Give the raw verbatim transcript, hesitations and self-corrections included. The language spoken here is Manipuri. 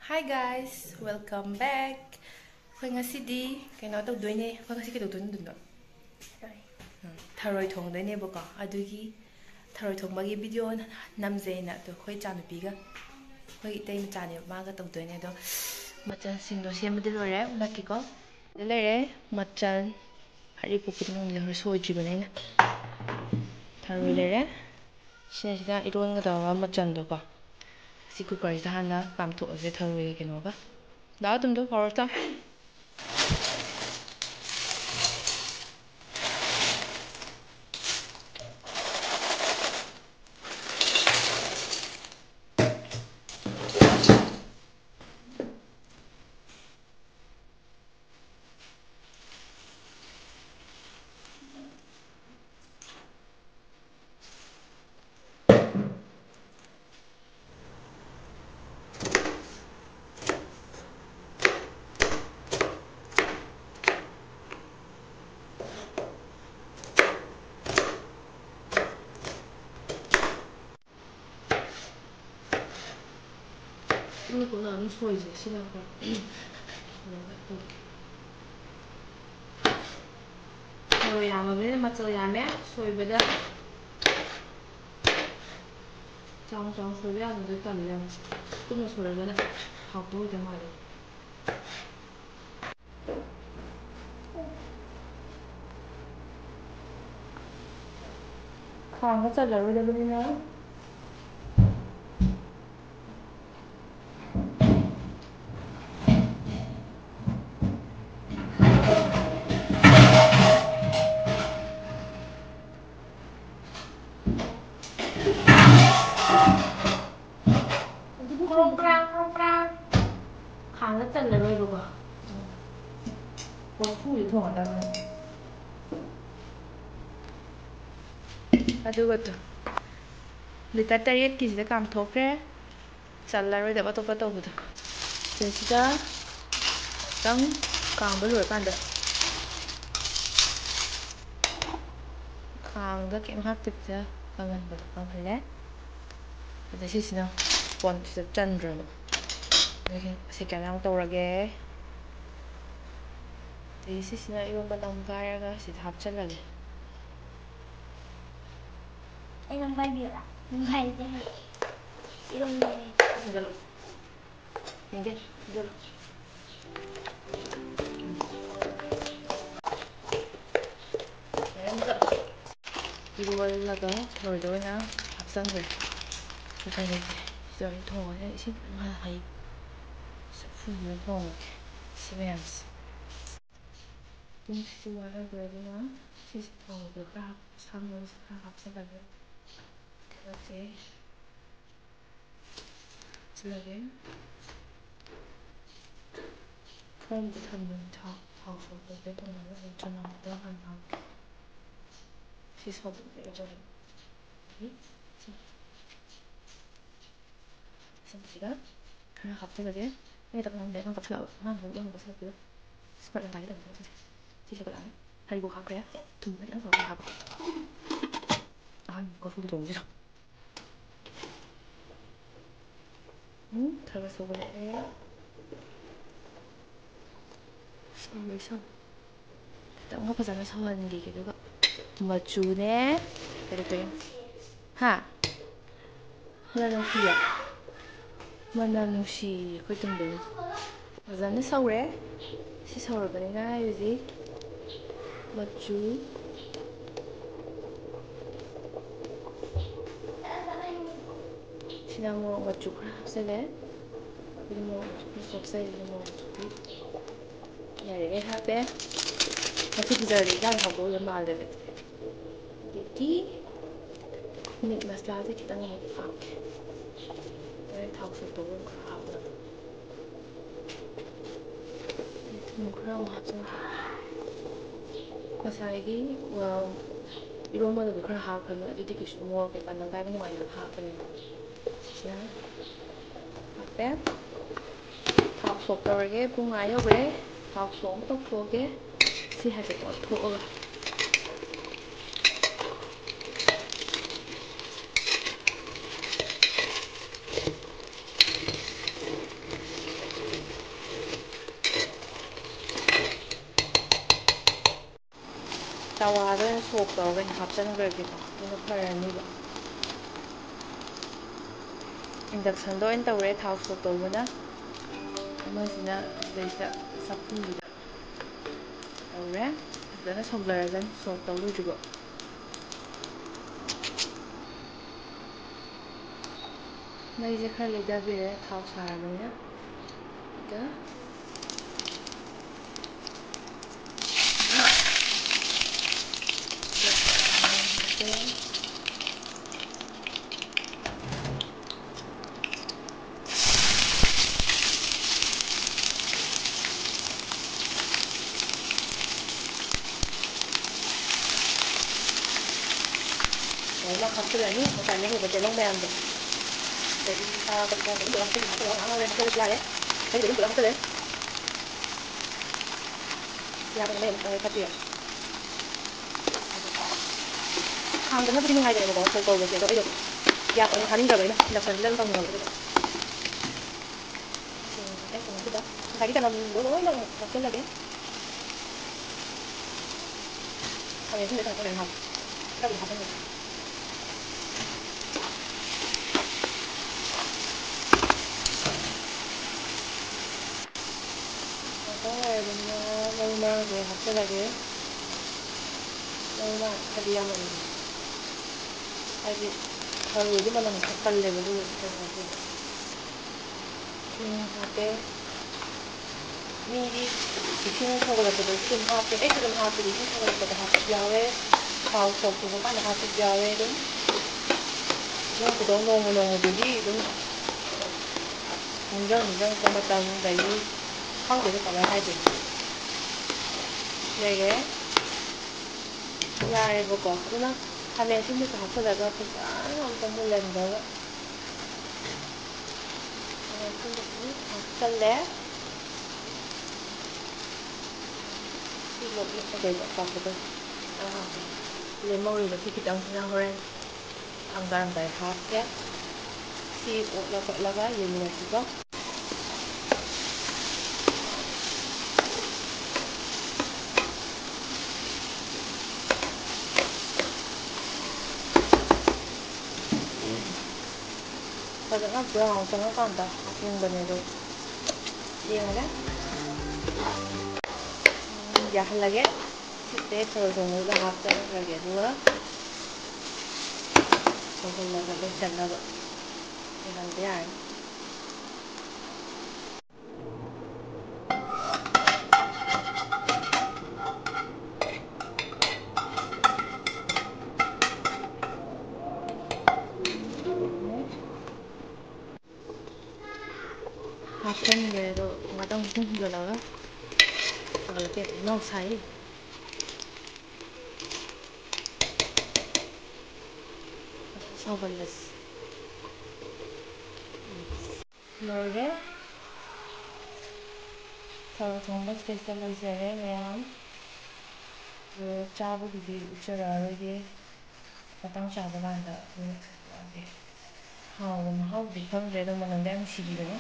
Hi guys, welcome back. ꯑꯩꯈꯣꯏ ꯉꯁꯤꯗꯤ ꯀꯩꯅꯣ ꯇꯧꯗꯣꯏꯅꯦ꯫ ꯑꯩꯈꯣꯏ ꯉꯁꯤ ꯀꯩꯗꯧꯗꯣꯏꯅꯣ ꯑꯗꯨꯝꯗꯣ? ꯎꯝ, ꯊꯔꯣꯏ ꯊꯣꯡꯗꯣꯏꯅꯦꯕꯀꯣ꯫ ꯑꯗꯨꯒꯤ ꯊꯔꯣꯏ ꯊꯣꯡꯕꯒꯤ ꯚꯤꯗꯤꯑꯣ ꯅꯝꯖꯩꯅ ꯑꯗꯣ ꯑꯩꯈꯣꯏ ꯏꯆꯥꯅꯨꯄꯤꯒ ꯑꯩꯈꯣꯏ ꯏꯇꯩ ꯃꯆꯥꯅꯦꯕ ꯃꯥꯒ ꯇꯧꯗꯣꯏꯅꯦ꯫ ꯑꯗꯣ ꯃꯆꯜꯁꯤꯡꯗꯣ ꯁꯦꯝꯕꯗꯤ ꯂꯣꯏꯔꯦ, ꯎꯠꯂꯛꯀꯦꯀꯣ꯫ ꯁꯤꯗ ꯂꯩꯔꯦ ꯃꯆꯜ, ꯑꯔꯤꯕ ꯄꯨꯈꯤꯗ ꯅꯨꯡꯗꯤ ꯍꯣꯔꯦꯟ ꯁꯣꯏꯗ꯭ꯔꯤꯕꯅꯦ ꯑꯩꯅ꯫ ꯊꯔꯣꯏ ꯂꯩꯔꯦ꯫ ꯁꯤꯅ ꯁꯤꯗ ꯏꯔꯣꯟꯒꯗꯕ ꯃꯆꯜꯗꯣꯀꯣ꯫ ꯁꯤ ꯀꯨꯀꯔꯁꯤꯗ ꯍꯥꯟꯅ ꯀꯥꯝꯊꯣꯛꯑꯁꯦ ꯊꯔꯣꯏꯒ ꯀꯩꯅꯣꯒ꯫ ꯂꯥꯛꯑꯣ ꯑꯗꯨꯝꯗꯣ ꯐꯥꯎꯔ ꯆꯥꯎ꯫ ꯄꯨꯟꯅ ꯄꯨꯟꯅ ꯑꯗꯨꯝ ꯁꯣꯏꯁꯦ ꯁꯤꯅ꯫ ꯃꯔꯣꯏ ꯌꯥꯝꯃꯕꯅꯤꯅ ꯃꯆꯜ ꯌꯥꯝꯃꯦ ꯁꯣꯏꯕꯗ꯫ ꯆꯥꯎꯅ ꯆꯥꯎꯅ ꯁꯣꯏꯕ ꯌꯥꯗꯕꯗꯣ ꯇꯜꯂꯦ꯫ ꯄꯨꯟꯅ ꯁꯣꯏꯔꯒꯅ ꯍꯥꯎꯗꯧ ꯃꯥꯜꯂꯦ꯫ ꯈꯥꯡꯗ ꯆꯜꯂꯔꯣꯏꯗꯕꯅꯤꯅ꯫ ꯀ꯭ꯔꯣꯛ ꯀ꯭ꯔꯥꯛ, ꯀ꯭ꯔꯣꯛ ꯀ꯭ꯔꯥꯛ꯫ ꯈꯥꯡꯗ ꯆꯜꯂꯔꯣꯏꯕꯀꯣ꯫ ꯀꯣꯔꯐꯨꯗ ꯊꯣꯡꯒꯗꯕꯅꯦ꯫ ꯑꯗꯨꯒ ꯇꯨ, ꯂꯤꯇꯔ ꯇꯔꯦꯠꯀꯤꯁꯤꯗ ꯀꯥꯝꯊꯣꯛꯈ꯭ꯔꯦ꯫ ꯆꯜꯂꯔꯣꯏꯗꯕ ꯑꯇꯣꯞꯄ ꯇꯧꯕꯗꯣ꯫ ꯁꯤꯗꯩꯁꯤꯗ ꯈꯤꯇꯪ ꯀꯥꯝꯕ ꯂꯣꯏꯔꯀꯥꯟꯗ, ꯈꯥꯡꯗ ꯀꯩꯝ ꯍꯥꯞꯇꯕꯤꯗ ꯀꯪꯍꯟꯕꯗꯣ ꯀꯪꯍꯜꯂꯦ꯫ ꯑꯗ ꯁꯤꯁꯤꯅ ꯀꯣꯟꯁꯤꯗ ꯆꯟꯈ꯭ꯔꯕ꯫ ꯑꯗꯒꯤ ꯁꯤ ꯀꯩꯅꯣ ꯇꯧꯔꯒꯦ꯫ ꯑꯗꯒꯤ ꯁꯤꯁꯤꯅ ꯏꯔꯣꯟꯕ ꯅꯝꯒꯥꯏꯔꯒ ꯁꯤꯗ ꯍꯥꯞꯆꯜꯂꯒꯦ꯫ ꯑꯩ ꯅꯝꯒꯥꯏꯕꯤꯔꯕ? ꯅꯝꯒꯥꯏꯗꯦ꯫ ꯏꯔꯣꯟꯕꯅꯦ꯫ ꯊꯥꯡꯖꯜꯂꯨ꯫ ꯌꯦꯡꯒꯦ, ꯊꯥꯡꯖꯜꯂꯨ꯫ ꯏꯔꯣꯜꯂꯒ ꯊꯔꯣꯏꯗ ꯑꯣꯏꯅ ꯍꯥꯞꯆꯟꯈ꯭ꯔꯦ꯫ ꯎꯄꯥꯏ ꯂꯩꯇꯦ꯫ ꯁꯤꯗ ꯑꯣꯏꯅ ꯊꯣꯡꯉꯁꯦ꯫ ꯏꯁꯤꯡ ꯈꯤꯇꯪ ꯍꯥꯟꯅ ꯍꯩ-, ꯆꯐꯨꯁꯤꯗ ꯊꯣꯡꯉꯒꯦ ꯁꯤ ꯃꯌꯥꯝꯁꯦ꯫ ꯄꯨꯡꯁꯤꯁꯨ ꯋꯥꯠꯍꯧꯗ꯭ꯔꯦ, ꯑꯗꯨꯅ ꯁꯤꯁꯦ ꯊꯣꯡꯕꯗ ꯈꯔ ꯍꯥꯞ-, ꯁꯥ ꯃꯔꯣꯏꯁꯦ ꯈꯔ ꯍꯥꯞꯆꯜꯂꯒꯦ꯫ ꯊꯥꯎꯁꯦ ꯍꯥꯞꯆꯜꯂꯒꯦ꯫ ꯈꯔꯕꯨꯗꯤ ꯊꯝꯕꯅꯤ, ꯊꯥꯎ, ꯊꯥꯎ ꯁꯣꯛꯄꯁꯦ ꯊꯝꯕꯅꯦ, ꯑꯗꯨ ꯆꯅꯝꯗꯣ ꯍꯥꯟꯅ ꯍꯥꯞꯀꯦ꯫ ꯁꯤ ꯁꯧꯕꯁꯦ ꯑꯩ ꯆꯅꯝ-, ꯁꯤ꯫ ꯁꯤꯁꯤꯒ ꯈꯔ ꯍꯥꯞꯆꯜꯂꯒꯦ꯫ ꯑꯩ ꯇꯞꯅ ꯉꯥꯡꯕꯗ ꯅꯪ ꯀꯞꯁꯤꯜꯂꯛꯑꯕ꯫ ꯑꯉꯥꯡꯗꯣ ꯌꯥꯝ ꯀꯞꯁꯤꯜꯂꯛꯄꯗꯣ꯫ ꯁꯤ ꯈꯔ ꯇꯪꯈꯥꯏꯗꯤ ꯇꯪꯈꯥꯏ ꯇꯧꯁꯦ꯫ ꯁꯤꯁꯦ ꯀꯣꯠꯂꯛꯑꯅꯤ꯫ ꯍꯔꯤꯕꯣꯞ ꯍꯥꯞꯈ꯭ꯔꯦ꯫ ꯊꯨꯝ ꯈꯤꯇꯪ ꯇꯧꯔꯒ ꯍꯥꯞꯄꯣ꯫ ꯑꯍꯥꯟꯕ ꯀꯣꯔꯐꯨꯗ ꯊꯣꯡꯕꯁꯤꯗ꯫ ꯎꯝ, ꯈꯔ ꯈꯔ ꯁꯧꯒꯠꯂꯛꯑꯦ꯫ ꯁꯧꯔꯦ, ꯁꯧꯔꯦ꯫ ꯈꯤꯇꯪꯒ ꯐꯖꯅ ꯁꯧꯍꯟꯈꯤꯒꯦ, ꯑꯗꯨꯒ ꯃꯆꯨꯅꯦ꯫ ꯀꯩꯗꯧꯗꯣꯏꯅꯣ? ꯍꯥ? ꯃꯅꯝ ꯅꯨꯡꯁꯤꯌꯦ꯫ ꯃꯅꯝ ꯅꯨꯡꯁꯤꯌꯦ ꯑꯩꯈꯣꯏ ꯇꯨꯝꯗꯣꯏꯅꯦ꯫ ꯐꯖꯅ ꯁꯧꯔꯦ꯫ ꯁꯤ ꯁꯧꯔꯕꯅꯤꯅ ꯑꯩ ꯍꯧꯖꯤꯛ ꯃꯆꯨ, ꯁꯤꯗ ꯃꯣꯔꯣꯛ ꯃꯆꯨ ꯈꯔ ꯍꯥꯞꯆꯜꯂꯦ꯫ ꯑꯗꯨ ꯃꯣꯔꯣꯛ ꯃꯆꯨ ꯈꯔ ꯍꯥꯞꯆꯜꯂꯦ, ꯃꯣꯔꯣꯛ ꯃꯆꯨꯗꯤ꯫ ꯌꯥꯔꯦ, ꯑꯩ ꯍꯥꯞꯄꯦ꯫ ꯃꯁꯤ ꯐꯖꯔꯗꯤ ꯏꯟꯖꯥꯡ ꯍꯥꯎꯗꯧꯕ ꯃꯥꯜꯂꯦꯕ꯫ ꯑꯗꯒꯤ ꯃꯤꯠ ꯃꯁꯂꯥꯁꯦ ꯈꯤꯇꯪ ꯑꯃꯨꯛ ꯍꯥꯞꯀꯦ꯫ ꯍꯣꯔꯦꯟ ꯊꯥꯎ ꯁꯣꯛ ꯇꯧꯕ ꯈꯔ ꯍꯥꯞꯅꯕ꯫ ꯑꯗꯩ ꯊꯨꯝ ꯈꯔ ꯑꯃꯨꯛ ꯍꯥꯞꯆꯤꯟꯒꯦ꯫ ꯉꯁꯥꯏꯒꯤ, ꯑ, ꯏꯔꯣꯟꯕꯗꯁꯨ ꯈꯔ ꯍꯥꯞꯈ꯭ꯔꯕꯅꯦ, ꯑꯗꯨꯗꯤ ꯀꯩꯁꯨ ꯃꯣꯔꯣꯛ ꯀꯩꯀꯥ ꯅꯝꯒꯥꯏꯕ ꯅꯨꯡꯉꯥꯏꯅꯕ ꯍꯥꯞꯄꯅꯦꯕ꯫ ꯁꯤꯅ ꯍꯥꯞꯄꯦ꯫ ꯊꯥꯎ ꯁꯣꯛ ꯇꯧꯔꯒꯦ꯫ ꯄꯨꯡ ꯑꯥ ꯌꯧꯈ꯭ꯔꯦ꯫ ꯊꯥꯎ ꯁꯣꯛ ꯑꯃ ꯇꯧꯊꯣꯛꯑꯒꯦ꯫ ꯁꯤ ꯍꯥꯏꯐꯦꯠ ꯑꯣꯠꯊꯣꯛꯑꯒ꯫ ꯇꯋꯥꯗ ꯑꯣꯏꯅ ꯁꯣꯛ ꯇꯧꯔꯒ ꯑꯩꯅ ꯍꯥꯞꯆꯤꯟꯈ꯭ꯔꯒꯦꯀꯣ, ꯑꯗꯨꯅ ꯐꯔꯅꯤꯕ꯫ ꯏꯟꯗꯛꯁꯟꯗ ꯑꯣꯏꯅ ꯇꯧꯔꯦ, ꯊꯥꯎ ꯁꯣꯛ ꯇꯧꯕꯅ꯫ ꯑꯃꯁꯤꯅ ꯁꯤꯗꯩꯁꯤꯗ ꯆꯥꯛꯈꯨꯝꯁꯤꯗ ꯇꯧꯔꯦ꯫ ꯐꯖꯅ ꯁꯧꯍꯜꯂꯔꯁꯅꯤ, ꯁꯣꯛ ꯇꯧ ꯂꯣꯏꯗ꯭ꯔꯤꯕꯣ꯫ ꯃꯩꯁꯦ ꯈꯔ ꯂꯩꯊꯕꯤꯔꯦ, ꯊꯥꯎ ꯁꯥꯔꯕꯅꯤꯅ꯫ ꯑꯗꯨꯒ ꯂꯣꯏꯅ ꯍꯥꯞꯆꯤꯜꯂꯅꯤ, ꯉꯁꯥꯏ ꯂꯩꯍꯧꯕ ꯇꯤꯜꯍꯧ ꯃꯌꯥꯝꯗꯣ꯫ ꯑꯗꯒꯤ ꯁꯥ ꯀꯩꯀꯥ ꯑꯗꯨꯝ ꯄꯨꯂꯞ ꯍꯥꯞꯆꯤꯜꯂꯦ, ꯍꯥꯞꯆꯤꯜꯂꯦ, ꯍꯥꯞꯆꯤꯜꯂꯦ ꯌꯥꯔꯦ꯫ ꯑꯇꯩꯗꯤ ꯑꯗꯨꯝ ꯄꯨꯂꯞ ꯍꯥꯞꯆꯤꯜꯂꯦ꯫ ꯌꯥꯕꯅꯦ, ꯑꯃꯨꯛ ꯈꯔ ꯄꯤꯔꯛꯑꯣ꯫ ꯍꯥꯡꯕꯅꯕꯨꯗꯤ ꯅꯨꯡꯉꯥꯏꯕꯅꯦꯕꯀꯣ, ꯁꯣꯛ ꯇꯧꯕꯁꯦ, ꯑꯗꯣ ꯑꯩꯗꯣ ꯒ꯭ꯌꯥꯁ ꯑꯣꯏꯅ ꯊꯥꯅꯤꯡꯗ꯭ꯔꯕ, ꯑꯩꯅ ꯏꯟꯗꯛꯁꯟꯁꯤꯗ ꯑꯗꯨꯝ ꯇꯧꯅꯤꯡꯉꯕ꯫ ꯑꯗꯨꯒ ꯑꯩ ꯀꯩꯅꯣꯁꯤꯗ ꯉꯁꯥꯏꯒꯤ ꯆꯅꯝꯗꯣ ꯂꯣꯏꯅ ꯑꯃꯨꯛ ꯍꯥꯞꯆꯤꯜꯂꯒꯦ꯫ ꯈꯥꯃꯦꯟ ꯑꯁꯤꯟꯕ ꯆꯪꯉꯛꯄ ꯃꯌꯥꯝ ꯍꯥꯞꯄꯦ꯫ ꯈꯔꯕꯨꯗꯤ ꯍꯥꯞꯆꯤꯟꯕꯅꯦ꯫ ꯉꯥꯛꯇꯪ ꯂꯩꯔꯒꯅ ꯃꯔꯨ ꯃꯔꯥꯡꯁꯦ ꯍꯥꯞꯆꯤꯜꯂꯒꯦ꯫ ꯃꯔꯨ ꯃꯔꯥꯡ ꯈꯔꯗꯤ ꯌꯥꯝꯃꯟꯂꯦ꯫ ꯍꯥꯏꯗꯤ ꯊꯔꯣꯏꯗꯤ ꯃꯅꯝ ꯈꯔ ꯀꯜꯂꯦꯕ, ꯑꯗꯨꯒꯤ ꯈꯔ ꯍꯥꯞꯆꯤꯜꯂꯦ꯫ ꯊꯨꯝ ꯍꯥꯞꯄꯦ꯫ ꯃꯤꯗꯤ ꯏꯁꯤꯡ ꯁꯧꯒꯠꯂꯛꯄꯗꯁꯨ ꯑꯗꯨꯝ ꯍꯥꯞꯄꯦ꯫ ꯑꯩꯁꯨ ꯑꯗꯨꯝ ꯍꯥꯞꯄꯦ, ꯏꯁꯤꯡ ꯁꯧꯒꯠꯂꯛꯄꯗ ꯍꯥꯞꯄꯁꯨ ꯌꯥꯎꯋꯦ, ꯊꯥꯎ ꯁꯧꯔꯛꯄ ꯀꯥꯟꯗ ꯍꯥꯞꯄꯁꯨ ꯌꯥꯎꯋꯦ꯫ ꯑꯗꯨꯝ ꯅꯣꯡ ꯐꯥꯗꯣꯛ ꯅꯣꯡꯃ ꯅꯣꯡꯃꯗꯨꯒꯤ ꯑꯗꯨꯝ ꯅꯤꯡꯁꯤꯡ ꯅꯤꯡꯁꯤꯡꯉꯛꯄ ꯃꯇꯝ, ꯑꯗꯒꯤ ꯈꯪꯗꯦꯗ ꯀꯃꯥꯏꯅ ꯍꯥꯏꯗꯣꯏꯅꯣ꯫ ꯂꯩꯔꯦ꯫ ꯌꯥꯔꯦꯕꯀꯣ꯫ ꯑꯗꯨꯅ ꯈꯥꯃꯦꯟ ꯑꯁꯤꯟꯕꯁꯨ ꯍꯥꯞꯆꯤꯜꯂꯒ ꯐꯖꯅ ꯑꯝꯇ ꯃꯨꯜꯍꯟꯈ꯭ꯔꯒ, ꯈꯥꯃꯦꯟ ꯑꯁꯤꯟꯕꯁꯨ ꯍꯥꯞꯆꯤꯜꯂꯦ꯫ ꯁꯤ ꯂꯣꯏ ꯂꯣꯏ ꯀꯩꯕ ꯀꯥꯎꯊꯣꯛꯈ꯭ꯔꯦ꯫ ꯑꯥ, ꯂꯦꯝꯍꯧꯔꯤꯕ ꯁꯤ ꯈꯤꯇꯪꯁꯤꯅ ꯍꯣꯔꯦꯟ ꯊꯥꯡꯗꯥꯔꯝꯗꯥꯏ ꯍꯥꯞꯀꯦ꯫ ꯁꯤ ꯑꯣꯠꯂ ꯈꯣꯠꯂꯒ ꯌꯦꯡꯃꯤꯟꯅꯁꯤꯀꯣ꯫ ꯐꯖꯅ ꯕ꯭ꯔꯥꯎꯟ ꯆꯪꯉꯀꯥꯟꯗ ꯍꯥꯞꯅꯤꯡꯕꯅꯦ ꯑꯗꯣ꯫ ꯌꯦꯡꯉꯒꯦ꯫ ꯌꯥꯍꯜꯂꯒꯦ꯫ ꯁꯤꯁꯦ ꯊꯔꯣꯏ ꯊꯣꯡꯕꯗꯨꯗ ꯍꯥꯞꯆꯔꯒꯦ, ꯑꯗꯨꯒ ꯁꯧꯍꯜꯂꯒ ꯂꯣꯏꯁꯤꯟꯅꯕ ꯌꯥꯍꯟꯕ ꯌꯥꯔꯅꯤ꯫ ꯍꯥꯞꯆꯤꯟꯈ꯭ꯔꯦ꯫ ꯑꯗꯣ ꯉꯥꯛꯇꯪ ꯄꯨꯡ ꯍꯨꯝꯖꯤꯜꯂꯒ ꯁꯧꯍꯜꯂꯛꯀꯦ꯫ ꯏꯅꯥꯎ ꯁꯥꯏ꯫ ꯁꯧꯍꯜꯂꯁꯤ꯫ ꯂꯣꯏꯔꯦ꯫ ꯊꯔꯣꯏ ꯊꯣꯡꯕ stage ꯇ ꯂꯣꯏꯖꯔꯦ ꯃꯌꯥꯝ꯫ ꯑꯗꯣ ꯆꯥꯕꯒꯤꯗꯤ ꯎꯠꯆꯔꯛꯑꯔꯣꯏꯒꯦ꯫ ꯃꯇꯥꯡ ꯆꯥꯕ ꯀꯥꯟꯗ ꯑꯗꯨꯝ ꯎꯠꯂꯛꯑꯒꯦ꯫ ꯍꯥꯎꯕ ꯃꯍꯥꯎꯗꯤ ꯈꯪꯗ꯭ꯔꯦ, ꯑꯗꯣ ꯃꯅꯝꯗꯤ ꯌꯥꯝ ꯅꯨꯡꯁꯤꯕꯤꯕꯅꯦ꯫